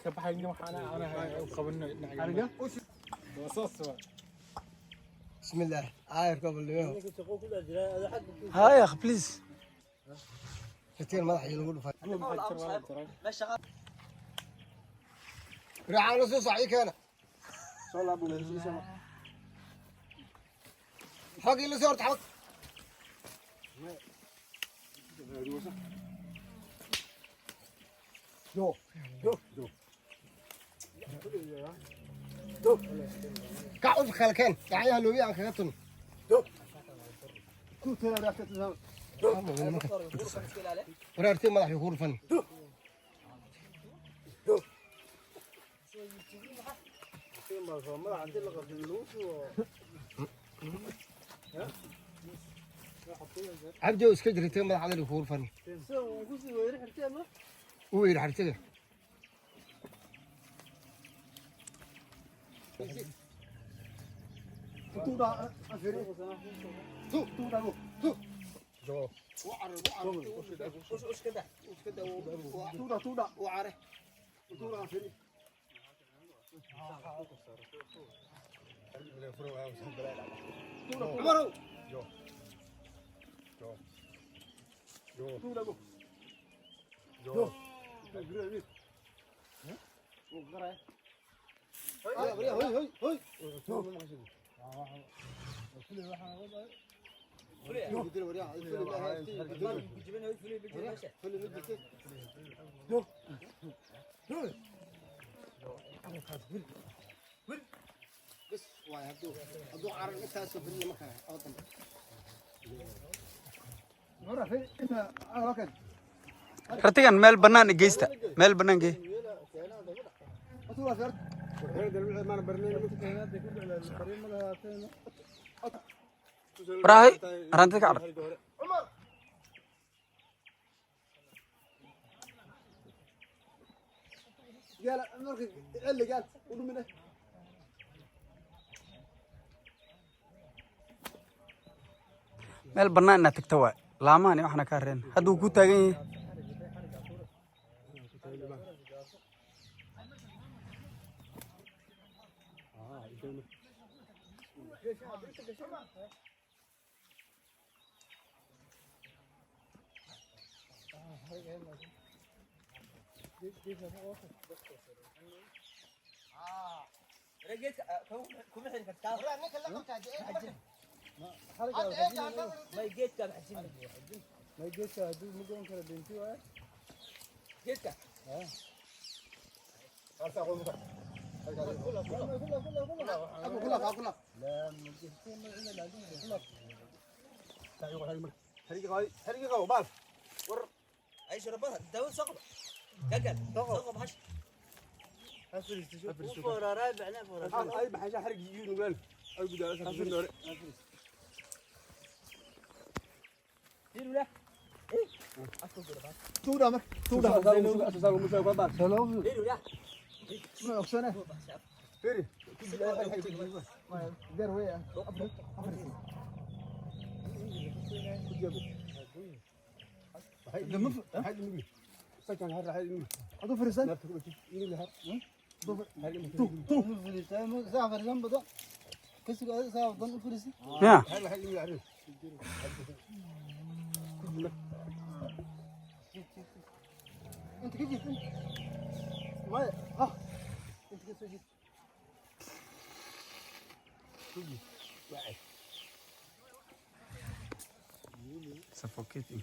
Ka baxayna waxaan ana qabano dhinaca. Waa saas waa. Bismillaah. Aayarka balliyo. Haya, please. Ritigan madaxa iyo lagu dhufay. Raacaano soo sacii keena. Xog ila soo horta xog. Yo, yo, yo. Kac u kala keen. Gacyaha loobi aan kaga tun. Waraartay madaxii ku dhufan. Cabdi oo iska jirtay madaxa adal ku dhufan. Uu yiri xirtiga. Bas waay hadduu carar intaasoo beriya ma kara oo dambe. Ratigan meel bannaan geysta, meel bannaan gey. Warahay arantida ka carar. Meel bannaan inaad tagta waay, laamahan iyo waxna kaa reen hadduu ku taagan yahay. Ya. Suffocating.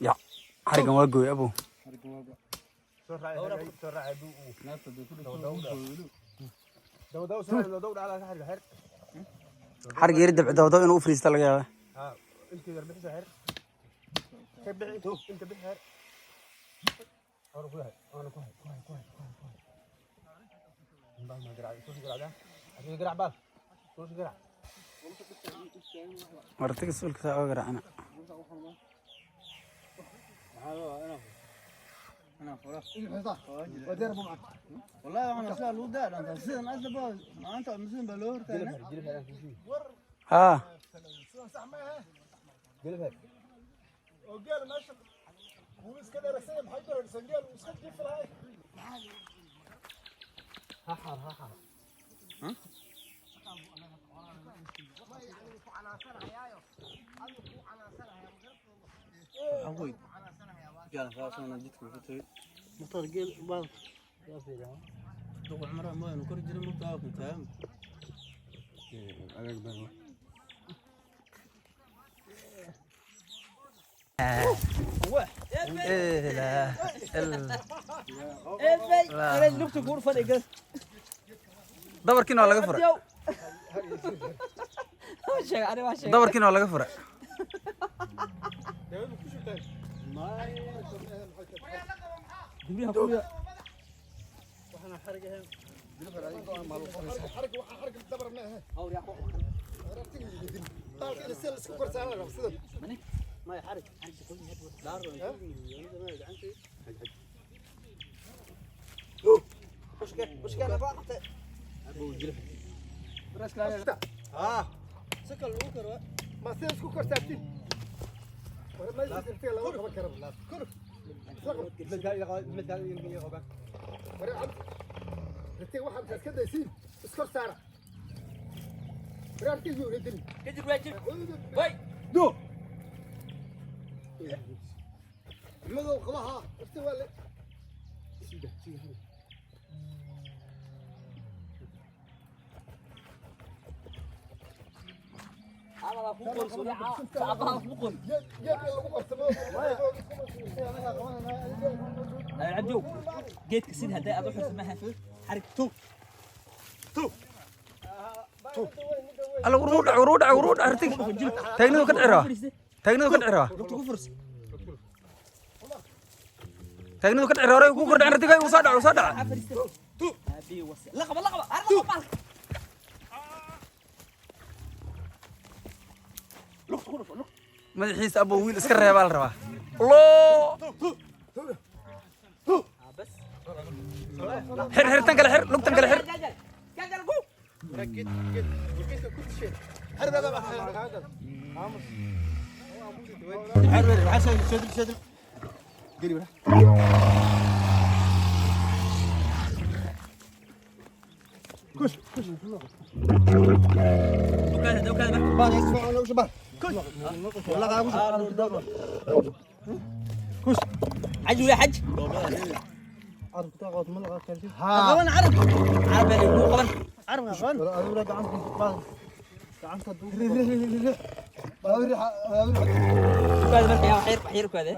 Ya, xarigan waa gooy abow. Xarig yari dabci dawdaw inuu u fariista laga yaabaa. Martiga suulka saa oga garaacana. Haa. Dabarkiina waa laga furay. Dabarkiina waa laga furay. Cabdiw, geedka sida hadday aad u xirto maaha xarig tuug. Alla, uruu dhac, uruu dhac, uruu dhac artig. Taagnidu ka dhici rabaa. Taagnidu ka dhici rabaa. Lugta ku fursi. Taagnidu ka dhici rabaa. Hore ku kordhacin artiga, uu soo dhac, uu soo dhac. Abi wasi laqaba laqaba arna laqaba. Madaxiisa abuu wiil iska reebaa la rabaa. Loo. Bas. Xir, xir tan kale, xir lugtan kale, xir. Gagal go. حج ويا حج. قبل عرب عرب اللي هو قبل. كذا مركي يا حير حير كذا.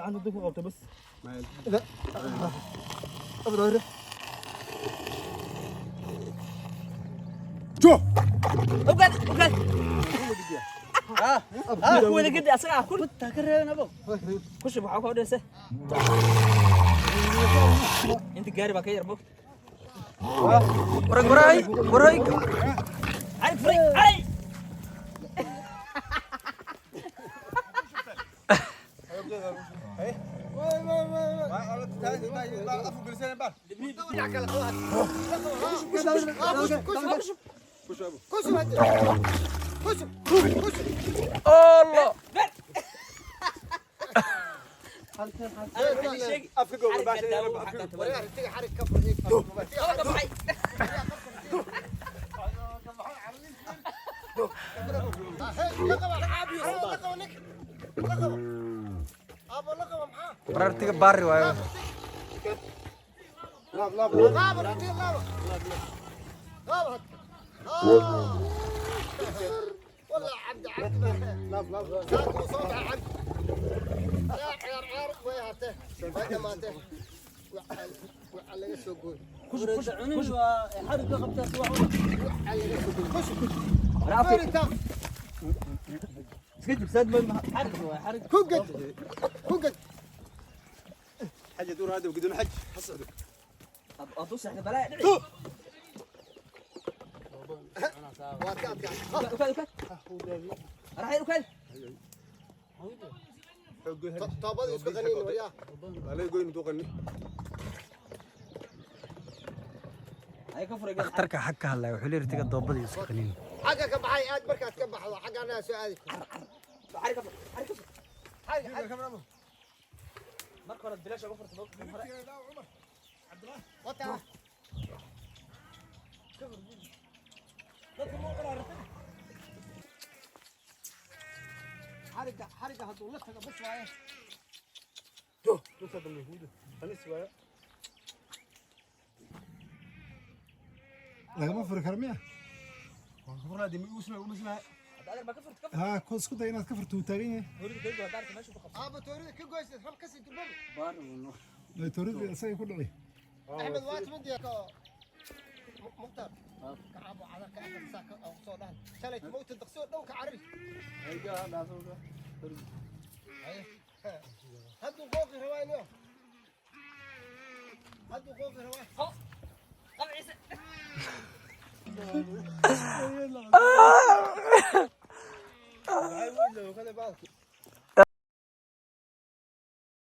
وكذا وكذا. وين قد اسرع كل كل شيء بحاول اقول انت قاري بقى يربك. Waray, waray, waray. عارف فريق عاي. Allah. War artiga baari waayo. Ciyaar ciyaar way hartee, way dhamaatee. Waxaa laga soo gooy. Waxaa laga soo gooy. Kush kush. Furita. Iska jib saad ma xarig waa xarig. Ku ged. Ku ged. حاجه دور هذا وقدم حج حصعده. Aduu seexda balaa dhici. Waa ka adkaa. Ukaad ukaad. Raxay ukaad. Toobadii isku qaniin waryaa. علي goyn duqani. Ay ka furay. Dhakhtarka xag ka hadlaya wuxuu leeyahay ritiga doobadii iska qaniin. Xagga ka baxay aad markaad ka baxdo xaggaana soo aadi. Xarig ka fur. Xarig ka fur. Xarig xarig. Marka hore bilaash uga furta hore. Wata. Xarigga xarigga hadduu la tago bas waaye. Lagama furi karo miya? Hadda ma ka furta ka fur. Haa, ku isku day inaad ka furto, wuu taagan yahay. Horiga goygo hadda arka meesha ku qabso. Aaba toorida ka goysid rab ka sii durbaba. Toorida isaga ku dhici. Axmed waa timid Mukhtaar. Kacabo cada ka akhrisaa ka soo dhahan. Shalay mowta daqsoo dhow ka carari. Hadduu qooqi rabaa inuu. Hadduu qooqi rabaa. Qabciisa.